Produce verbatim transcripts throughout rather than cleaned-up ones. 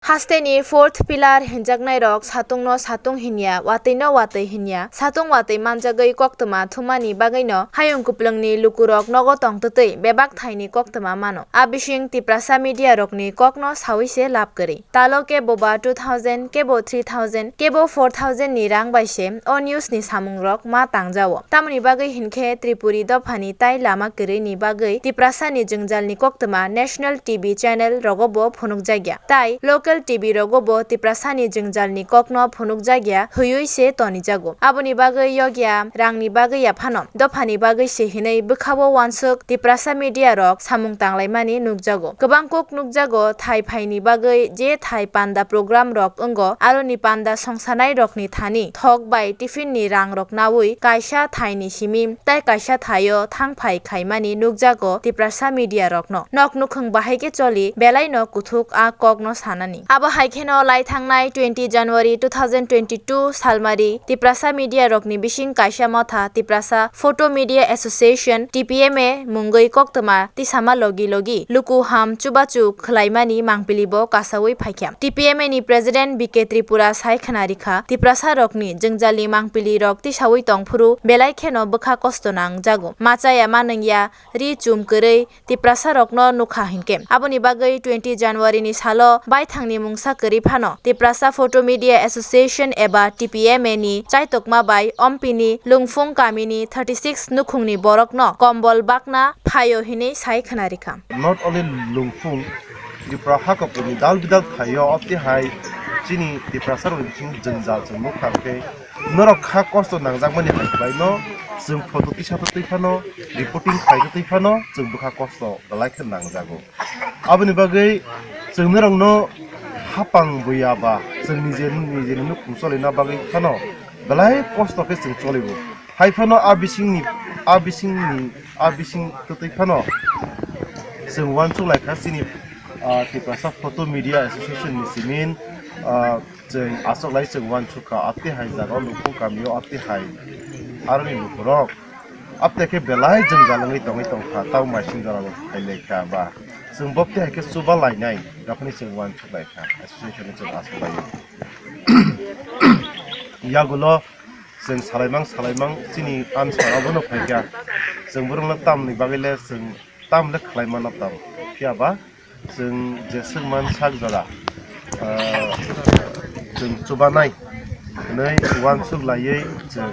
Hasteni fourth pillar hinjaknairok satungno satung hinya, watwino watwi hinya, satung watwi manjagwi koktwma thumani bagwino hayung kuplungni lukurok nogo tongtwtwi bebak thaini koktwma mano. A bising Tiprasa mediarokni kokno sawi se lab kwrwi. Talo kebo ba two thousand, kebo three thousand, kebo four thousand ni rang bai se o news ni samungrok ma tangjao. Tamoni bagwi hinkhe Tripuri dophani tai lama kwrwini bagwi Tiprasani jwngjalni koktwma national T V channel rogo bo phunukjakya. Tai local T V rogo bo Tiprasani jwngjalni kokno phunukjakya hwiwi se tonijago. Aboni bagwi yokya rangni bagwi ya phano, dophani bagwi se hinwi bwkhao uansuk Tiprasa media rok samung tanglaimani nukjago. Kwbang kok nukjago thai phaini bagwi je thai panda program rok wngo, aroni panda songsanai rokni thani thok bai tiffin ni rang rok nawi kaisa thaini simi tai kaisa thaio thang phai khaimani nukjago Tiprasa media rokno. Nok nukhung bahai khe choli, belai no kuthuk a kok no sanani. Abo hai kheno lai thangnai twenty January two thousand twenty-two salmari Tiprasa media rokni bising kaisa motha Tiprasa Photo Media Association, T P M A, mungwi koktwma tisama logi logi luku ham chubachu khwlaimani mangpili bo kasawi phaikha. T P M A ni President B K Tripura sai khna rikha, Tiprasa rokni jwngjalni mangpili rok tisawi tongphuru belai kheno bwkha kosto nangjago. Ma chaya ma nungya, ri chum kwrwi Tiprasa rokno nukha hinkhe. Aboni bagwi twenty January ni salo baithangni mungsa kwrwi phano Tiprasa Photo Media Association eba T P M A ni chaitokma bai Ompini Lungphung kamini thirty six nukhungni borokno kombol bakna phaio hinwi sai khna rikha. Not only Lungphung, Tripura hakopuni dal bidal thaio, obtwi hai chini Tiprasa rokni bising jwngjal chwng nukha khe, norok kha kosto nangjakmani hai khlaino chwng photo tisa twi phano, reporting khlai twi phano chwng bwkha kosto belai khe nangjago. Aboni bagwi chwng norokno hapang buya ba chwng nije nije nukhung cholina bagwi phano belai kosto khe chwng choligo. Hai phano a bisingni, a bisingni, a bising twtwi phano chwng uansuk lai kha chini, ah, Tiprasa Photo Media Association ni simin, ah, chwng achoklai chwng uansukha, aptwi hai jaga o Lungphung kamio aptwi hai aroni lukurok aptwi khe belai jwngjal wngwi tongwi tongkha, tamo maising jora bo phai lai kha ba chwng boptwi hai khe chuba lainai, jokhoni chwng uansuk lai kha, association ni chwng achoklaio. Yagulo chwng salaimang salaimang chini answer abono phaikha, chwng borokno tamni bagwi le chwng tam le khlai mano tam, phiya ba chwng jeswk man sak jora, ah, chwng chubanai hwnwi uansuk laiwi chwng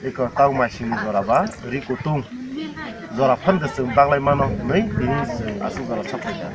eko tamo maisingni jora ba ri kutung jora phan khe chwng baglai mano hwnwi tini chwng aswk jora sok phaikha.